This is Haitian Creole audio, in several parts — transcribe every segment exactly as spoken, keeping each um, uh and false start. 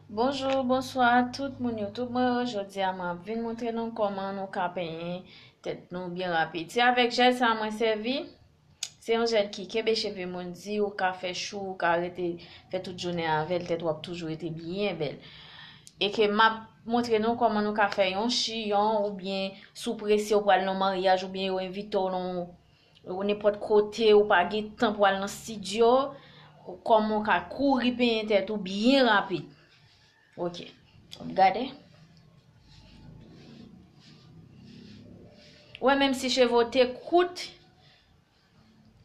Bonjou, bonswa tout moun YouTube mwen yo. Jodi a mwen ap vin montre nou kòman nou ka penyen tèt nou byen rapid. Se avèk jèl sa mwen sèvi. Se yon jèl ki kenbe cheve moun di, ou ka fè chou, ou ka rete fè tout jounen avè l, tèt w ap toujou rete byen bèl. E ke m ap montre nou kòman nou ka fè yon chiyon oubyen si w prese ou pral nan maryaj oubyen yo envite w nan ou nenpòt kote, ou pa gen tan pou al nan estidyo, kòman w ka kouri penyen tèt ou byen rapid. Ok. W ap gade. Ou wè, menm si cheve w te kout,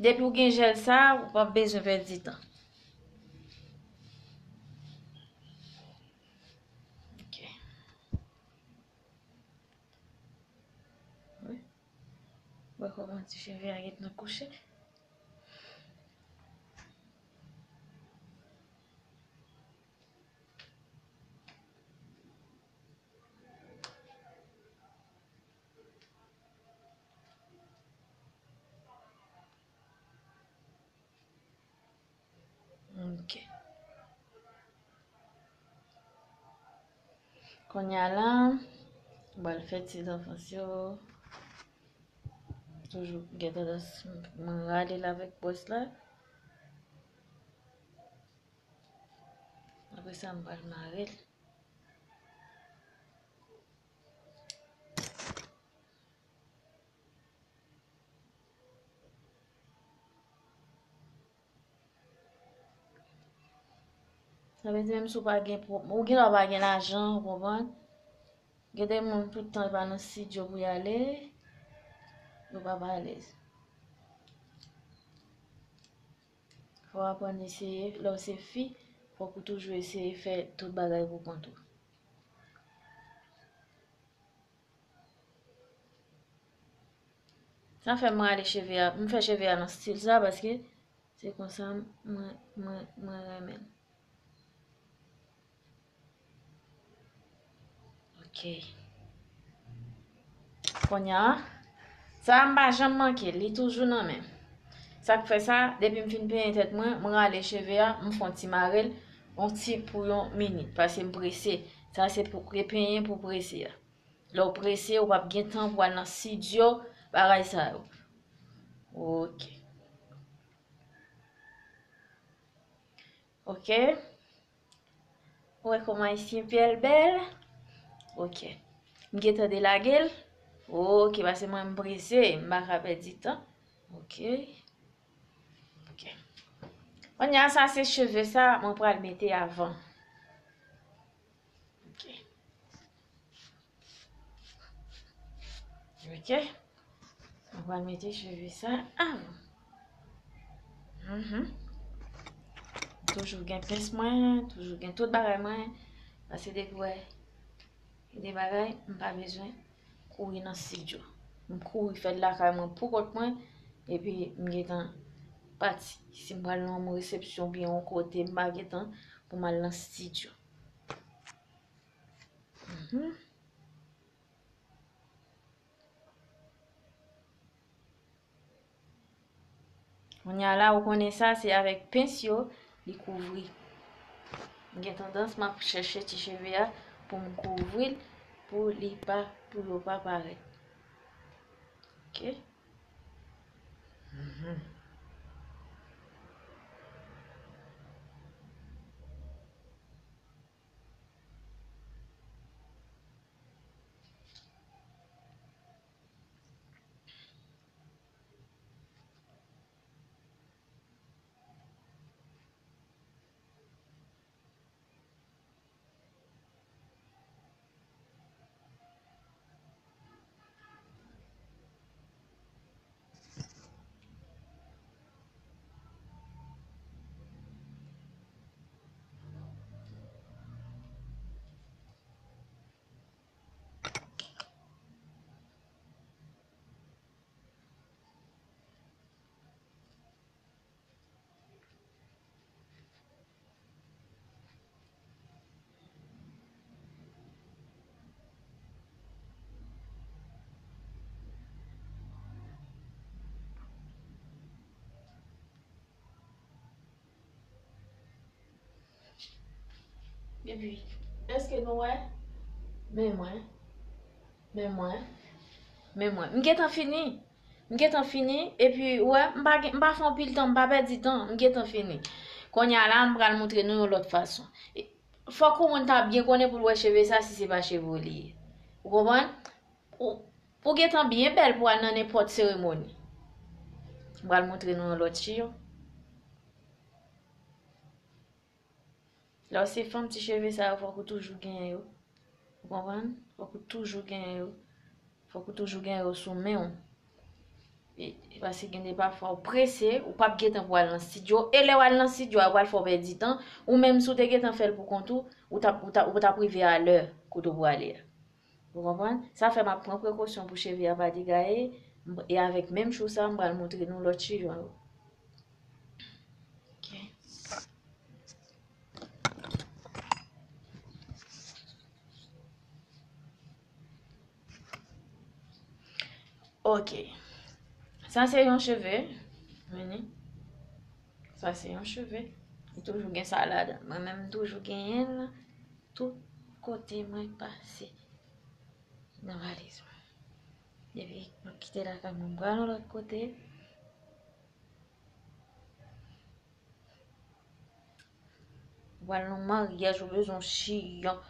depi w gen jèl sa, ou p ap bezwen pèdi tan. Ok. Wi. Wè kòman ti cheve a gentan kouche. Ok. Kounye a la, m pral fè ti zanfans yo. Toujou gen tandans mwen rale l avèk bwòs la. Apre sa, m pral mare l. Sa vle di, menm si w pa gen pwòp, ou gen dwa pa gen lajan, ou konprann? Gen de moun tout tan pa nan estidyo pou y ale, yo pa pa alèz. Fò w aprann eseye, lè w se fi, fòk ou toujou eseye fè tout bagay pou kont ou. Sa fè m rale cheve a, m fè cheve a nan estil sa, paske se konsa mwen, mwen, mwen renmen l. Ok. Kounye a, sa a m pa janm manke l, li toujou nan men m. Sa k fè sa, depi m fin penyen tèt mwen, m rale cheve a, m fè yon ti mare l, yon ti pou yon minit, paske m prese. Sa se pou repenyen pou prese a. Lè w prese, ou p ap gen tan pou al nan estidyo, bagay sa yo. Ok. Ok. Ou wè kòman Ayisyen pye l bèl? Ok. M gentan delage l. Ok, paske mwen m prese, m pa ka pèdi tan. Ok. Ok. Kounye a sa se cheve sa mwen pral mete avan. Ok. Ok. Mwen pral mete cheve sa avan. Mhm. Toujou gen pens mwen, toujou gen tout bagay mwen. Paske depi wè, gen de bagay, m pa bezwen kouri nan estidyo. M kouri fè l lakay mwen pou kont mwen, epi m gentan pati. Si m pral nan yon resepsyon oubyen yon kote, m pa gentan pou m al nan estidyo. Mhm. Kounye a la, ou konnen sa, se avèk pens yo, li kouvri. M gen tandans, m ap chèche ti cheve a pou m kouvri l, pou li pa, pou yo pa parèt. Ok? Mhm. Epi, èske nou wè? Men mwen. Men mwen. Men mwen. M gentan fini. M gentan fini. Epi, ou wè, m pa gen, m pa fè anpil tan, m pa pèdi tan. M gentan fini. Kounye a la, m pral montre nou yon lòt fason. E, fòk yon moun ta byen konnen pou l wè cheve sa, si se pa cheve w li ye. Ou konprann? Ou, pou gentan byen bèl pou al nan nenpòt seremoni. M pral montre nou yon lòt chiyon. Lè w se fanm, ti cheve sa yo, fòk ou toujou genyen yo. Ou konprann? Fòk ou toujou genyen yo. Fòk ou toujou genyen yo sou men w. E, e paske gen de pafwa ou prese, ou p ap gentan pou al nan estidyo. E lè w al nan estidyo a, ou pral fè w pèdi tan. Ou menm, si w te gentan fè l pou kont ou, ou t ap, ou t ap, ou t ap rive a lè kote w prale a. Ou konprann? Sa fè m ap pran prekosyon pou cheve a pa degaye. M-, e avèk menm chou sa, m pral montre nou lòt chiyon yo. Ok. Ok. Sa se yon cheve. Vini. Sa se yon cheve. Li toujou gen sa ladan. Mwen menm, m toujou genyen l. Tout kote mwen pase nan valiz mwen. Depi mwen kite lakay mwen, m pral yon lòt kote. Ou pral nan maryaj, ou bezwen yon chiyon.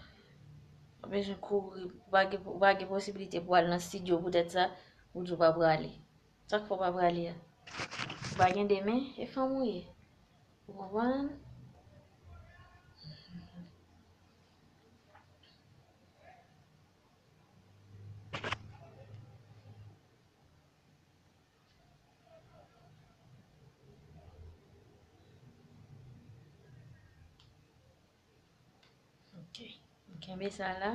Ou bezwen kouri, ou pa gen, ou pa gen posibilite pou al nan estidyo, poutèt sa, ou di w pa prale. Sa k fè w pa prale a? Ou pa gen de men, e fanm ou ye. Ou konprann? Ok. M kenbe sa la,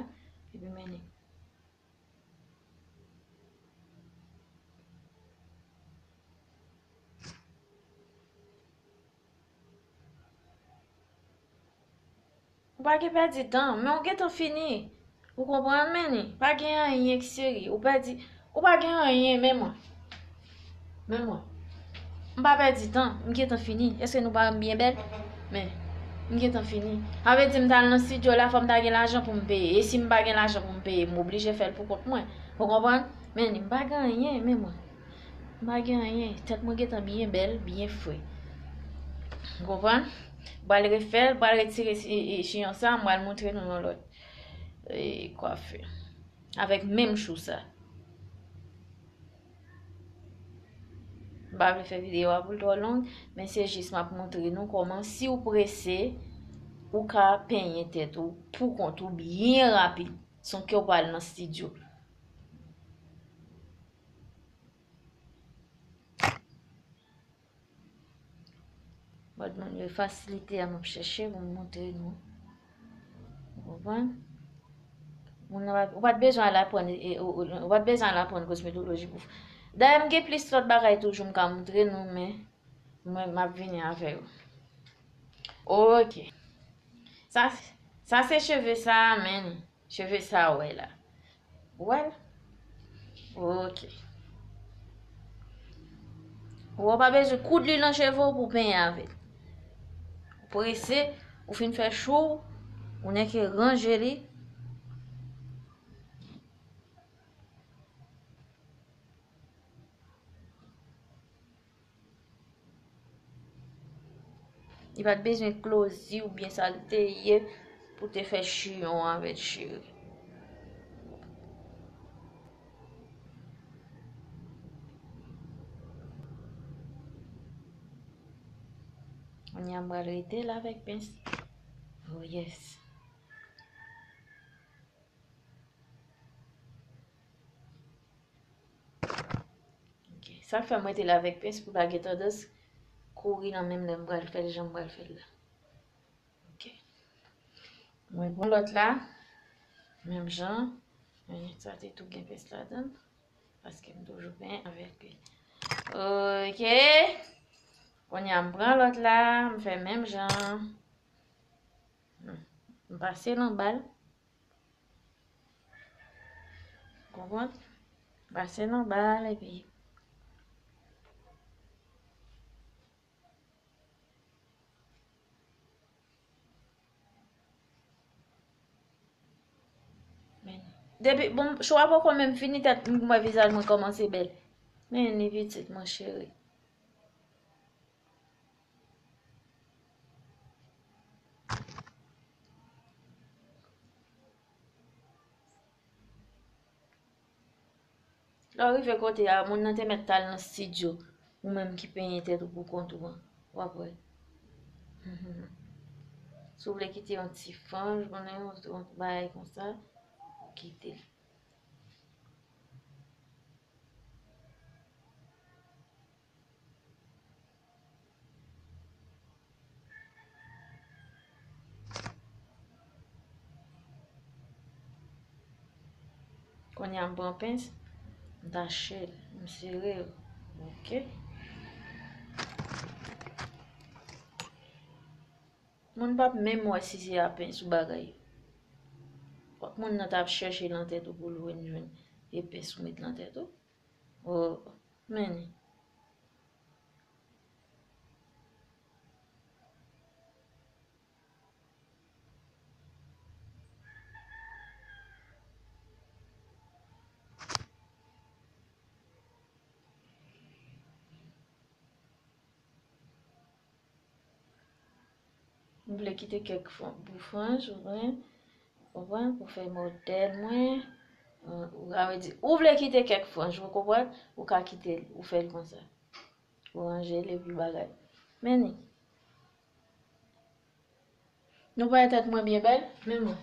epi mennen. Ou pa gen pèdi tan, men ou gentan fini. Ou konprann, men ni? Pa gen anyen ki serye. Ou pèdi, ou pa gen anyen, men mwen. Men mwen. M pa pèdi tan, m gentan fini. Èske nou pa wè m byen bèl? Men, m gentan fini. Sa vle di m t al nan estidyo la, fò m ta gen lajan pou m peye. E si m pa gen lajan pou m peye, m oblije fè l pou kont mwen. Ou konprann? Men ni, m pa gen anyen, men mwen. M pa gen anyen. Tèt mwen gentan byen bèl, byen fre. Ou konprann? M pral refè l, m pral retire si-, e, chiyon sa, m pral montre nou yon lòt, e, kwafi. Avèk menm chou sa. M pa vle fè videyo a pou l twò long, men se jis m ap montre nou kòman, si w prese, ou ka penyen tèt ou pou kont ou byen rapid, san ke w pa al nan estidyo. Bon, mwen, fasilite a m ap chèche pou m montre nou. Ou konprann? Moun nan pa, ou pa t bezwen al aprann, e, ou, ou, ou pa t bezwen al aprann kosmetoloji pou. Dayè, m gen plis lòt bagay toujou m ka montre nou, men mwen, m ap vini avè yo. Ok. Sa, sa se cheve sa a, men. Cheve sa a w wè la. Ou wè l? Ok. Ou pa bezwen koud li nan cheve w pou w penyen avè l. Ou prese, ou fin fè chou w, ou nèke ranje li. Li pa t bezwen eksplozi oubyen sa l te ye pou te fè chiyon avè chire. Kounye a m pral rete l avèk pens. Oh yes. Ok. Sa fè m rete la avèk pens pou pa gen tandans kouri nan menm lè m pral fè l jan m pral fè l la. Ok. Mwen pran lòt la. Menm jan. Men sa te tou gen pens ladan l. Paske m toujou penyen avèk li. Ok. Kounye a m pran lòt la. M fè menm jan. Hmm. M pase l anba l. Konprann? Pase nan ba l epi. M ap, Depi, bon, cho a poko menm fini, tèt m wè vizaj mwen kòmanse bèl. Men ni pitit mwen cheri. Lè w rive kote a, moun nan te mèt t al nan estidyo, ou menm ki penyen tèt ou pou kont ou an, w ap wè. Si w vle kite yon ti franj, konnen yon, yon bagay konsa, kite l. Kounye a m pran pens, m tache l, m sere l. Oke. Moun p ap menm wè si se a pens ou bagay. Fòk moun nan t ap chèche nan tèt ou pou l wè jwenn e pens ou met nan tèt ou. Oh, men. M vle kite kèk fran-, bout franj, ou konprann, konprann, pou fè modèl mwen. Ou, ou ka di, ou vle kite kèk franj, ou konprann, ou ka kite l, ou fè l konsa. Ou ranje l epi bagay. Men ni. Nou pa wè tèt mwen byen bèl, men mwen.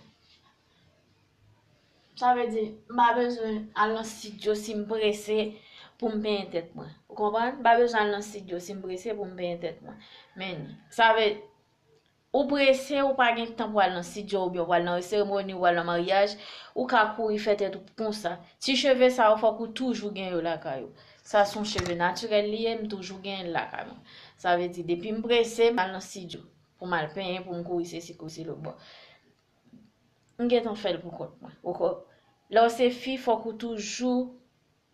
Sa vle di, m pa bezwen al nan estidyo si m prese pou m penyen tèt mwen. Ou konprann? M pa bezwen al nan estidyo si m prese pou m penyen tèt mwen. Men, sa vle, ou prese, ou pa gen tan pou al nan estidyo, oubyen ou al nan seremoni, ou al nan maryaj, ou ka kouri fè tèt ou konsa. Ti cheve sa yo, fòk ou toujou gen yo lakay ou. Sa se yon cheve natirèl li ye, m toujou gen l lakay mwen. Sa vle di, depi m prese, m al nan estidyo pou m al penyen, pou m kouri sesi, kouri se lòt bò. M gentan fè l pou kont mwen. Ou ko-, lè w se fi, fòk ou toujou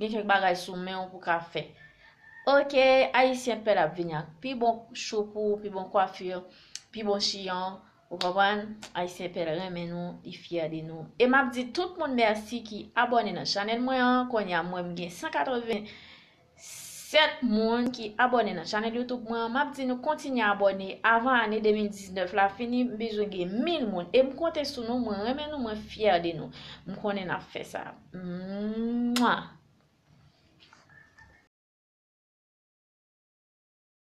gen kèk bagay sou men w pou ka fè. Oke, Ayisyen Pèl ap vini ak pi bon choup ou, pi bon kwafi, pi bon chiyon. Ou konprann? Ayisyen Pèl renmen nou, li fyè de nou. E m ap di tout moun mèsi ki abòne nan chanèl mwen an. Kounye a, mwen, m gen san katreven sèt moun ki abòne nan chanèl YouTube mwen an. M ap di nou kontinye abòne avan ane de mil diznèf la fini. M bezwen gen mil moun. E m konte sou nou. Mwen renmen nou. Mwen fyè de nou. M konnen n ap fè sa. Mwa!